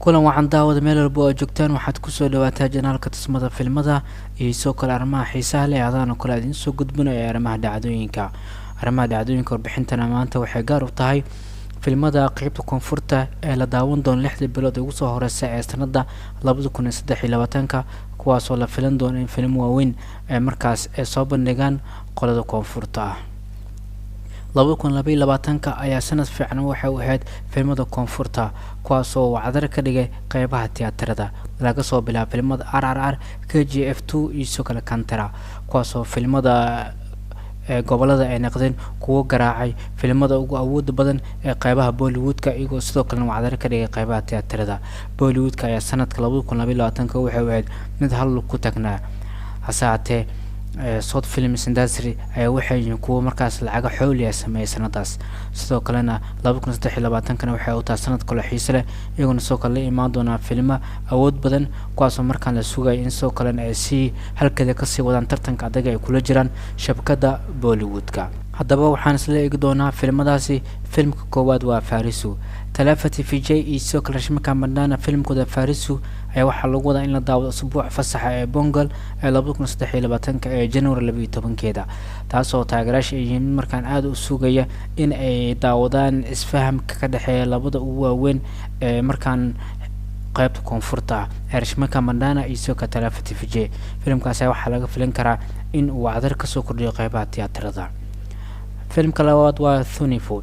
Kulan wacan daawada meel walba oo joogtaan, waxaad kusoo dhawaataa janaalka tusmada filmada iyo sidoo kale arrimaha xiisaha leh adaana kale idiin soo gudbinayo arrimaha dhacdooyinka. Arrimaha dhacdooyinka warbixintana maanta waxay gaar u tahay filmada qeybta koonfurta ee la daawan doono 6-dii bilood ugu soo horeysa ee sanada 2023-ka, kuwaasoo la filan doono in film waaweyn ee markaas ay soo bandhigaan qolada koonfurta ah. 2022-ka ayaa sanad fiican waxay u ahayd filmada koonfurta, kuwaasoo wacdar ka dhigay qeybaha tiyaatarada, laga soo bilaabo filmada RRR, KGF 2 iyo sidoo kale Kantara, kuwaasoo filmada ee gobolada ay noqdeen kuwo garaacay filimada ugu awooda badan ee qeybaha Bollywoodka, iyagoo sidoo kalena wacdar ka dhigay qeybaha tiyaatarada. Bollywoodka ayaa sanadka 2022-ka waxay u ahayd mid hal lug ku tagnaa. Hase haatee, South Films Industry ayaa waxay yihiin kuwo markaas lacaga xooliya sameeyay sanadaas. Sidoo kalena 2023-kana waxay u tahay sanad kale xiise leh, iyaguna sidoo kale la imaan doonaa filmo awood badan, kuwaasoo markaan la sugaya in sidoo kalena ay sii halkeeda kasii wadaan tartanka adag ay kula jiraan shabakada Bollywoodka. Haddaba waxaan isla eegi doonaa filmadaasi. Filmka koowaad waa Varisu. Thalapathy Vijay iyo sidoo kale Rashmika Mandanna filmkooda Varisu ayaa waxaa lagu wadaa in la daawado usbuuca fasaxa ee Pongal ee 2023-ka ee January 12-keeda, taasoo taageeraasha ay yihiin markaan aada u sugaya in ay daawadaan isfahamka ka dhexeeya labada ugu waaweyn ee markaan qeybta koonfurta ah ee Rashmika Mandanna iyo sidoo kale Thalapathy Vijay. Filimkaasi waxaa laga filin karaa in uu wacdar kasoo kordhiyo qeybaha tiyaatarada. Filimka labaad waa Thunivu.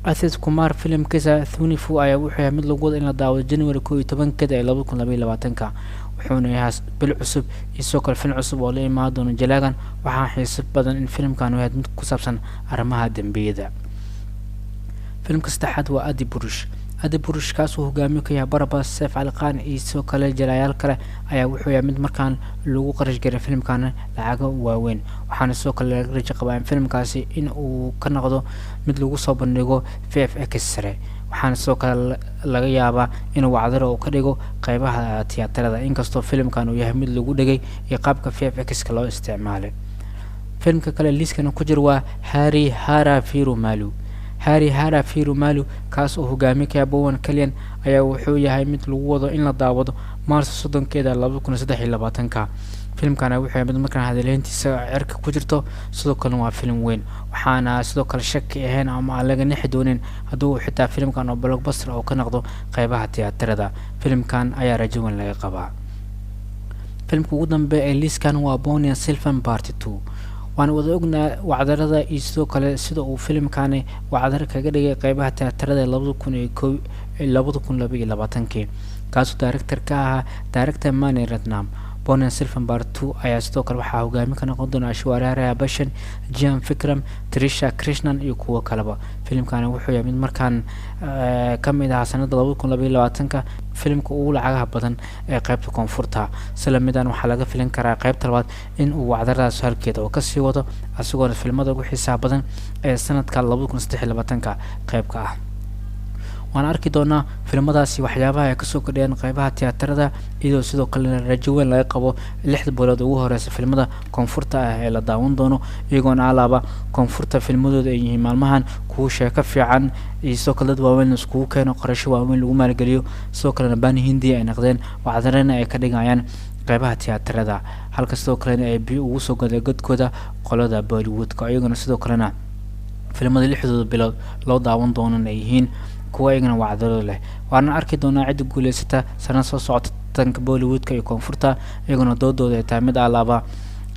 Ajith Kumar filimkiisa Thunivu ayaa wuxuu yahay mid lagu wada in la daawado January 11-keeda ee 2022-ka, wuxuuna yahay bil cusub iyo sidoo kale film cusub oo la imaan doono jalaagan. Waxaa xiiso badan in filimkan uu yahay mid ku saabsan arrimaha dembiyada. Filimka saddexaad waa Adipurush. Adipurush, kaasuu hogaamiye ka yahay Prabhas, Saif Ali Khan iyo sidoo kale jilaayaal kale, ayaa wuxuu yahay mid markaan lagu qarash garay filimkan lacago waaweyn. Waxaana sidoo kale laga rajo qabaa in filimkaasi in uu ka noqdo mid lagu soo bandhigo VFX sare. Waxaana sidoo kale laga yaabaa inuu wacdaro uu ka dhigo qeybaha tiyaatarada, inkastoo filimkan uu yahay mid lagu dhigay iyo qaabka VFX-ka loo isticmaalay. Filimka kale liiskana ku jira waa Hari Hara Veera Mallu. Hari Hara Veera Mallu, kaas oo hogaamiye ka yahay Pawan Kalyan, ayaa wuxuu yahay mid lagu wado in la daawado Maarso 30-keeda 2023-ka. Filimkana wuxuu yahay mid markaan hadaleyntiisa cirka ku jirto, sidoo kalena waa filim weyn. Waxaana sidoo kale shaki ahayn ama aan laga nixi doonin haddii uu xitaa filimkan oo blockbuster oo ka noqdo qeybaha tiyaatarada. Filimkan ayaa rajo weyn laga qabaa. Filimka ugu dambeeya ee liiskan waa Ponniyin Selvan Part 2. Waan wada ognaa wacdarada iyo sidoo kale sida uu filimkani wacdaro kaga dhigay qeybaha tiyaatarada ee 2001, 2022-kii, kaasoo director ka ahaa director Mani Ratnam. Ponniyin Selvan Part 2 ayaa sidoo kale waxaa hogaami ka noqon doona Aishwarya Rai Bachchan, Chiyaan Vikram, Trisha Krishnan iyo kuwo kaleba. Filimkani wuxuu yahay mid markaan ka mid ahaa sanada 2022-ka filimka ugu lacagaha badan ee qeybta koonfurta. Isla midan waxaa laga filin karaa qeybta labaad in uu wacdaradaas halkeeda oo kasii wado, isagoona filimada ugu xiisaha badan ee sanadka 2023-ka qeybka ah. Waan arki doonaa filimadaasi waxyaabaha ay kasoo kordhiyeen qeybaha tiyaatarada, iyadoo sidoo kalena rajo weyn laga qabo 6-da bilood ugu horeysa filimada koonfurta ah ee la daawan doono, iyagoona alaaba koonfurta filmadooda ay yihiin maalmahan kuwa sheeko fiican iyo sidoo kale dad waaweyn la iskugu keeno, qarasho waaweyn lagu maalgeliyo, sidoo kalena bani Hindiya ay noqdeen, wacdarena ay ka dhigayaan qeybaha tiyaatarada, halka sidoo kalena ay biyo ugu soo gaday godkooda qolada Bollywoodka, iyaguna sidoo kalena filimada 6-dooda bilood loo daawan doonan ay yihiin kuwa iyagana wacdalo leh. Waana arki doonaa cidda guuleysata sanad soo socota tanka Bollywoodka iyo koonfurta, iyaguna doodooda ay tahay mid alaaba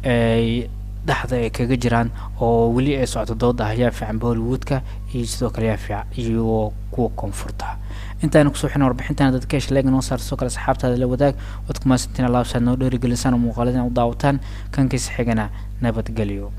ay dhexda ay kaga jiraan oo weli ay socoto dooda ah yaa fiican Bollywoodka iyo sidoo kale yaa fiican iyo kuwa koonfurta. Intaanu kusoo xirna warbixintan, dadka hesha like noo saar, sidoo kale asxaabtaada la wadaag. Waad ku mahadsantiin alaabsaad noo dhiirigelisaan oo muuqaaladan u daawataan. Kankiisa xigana nabadgelyo.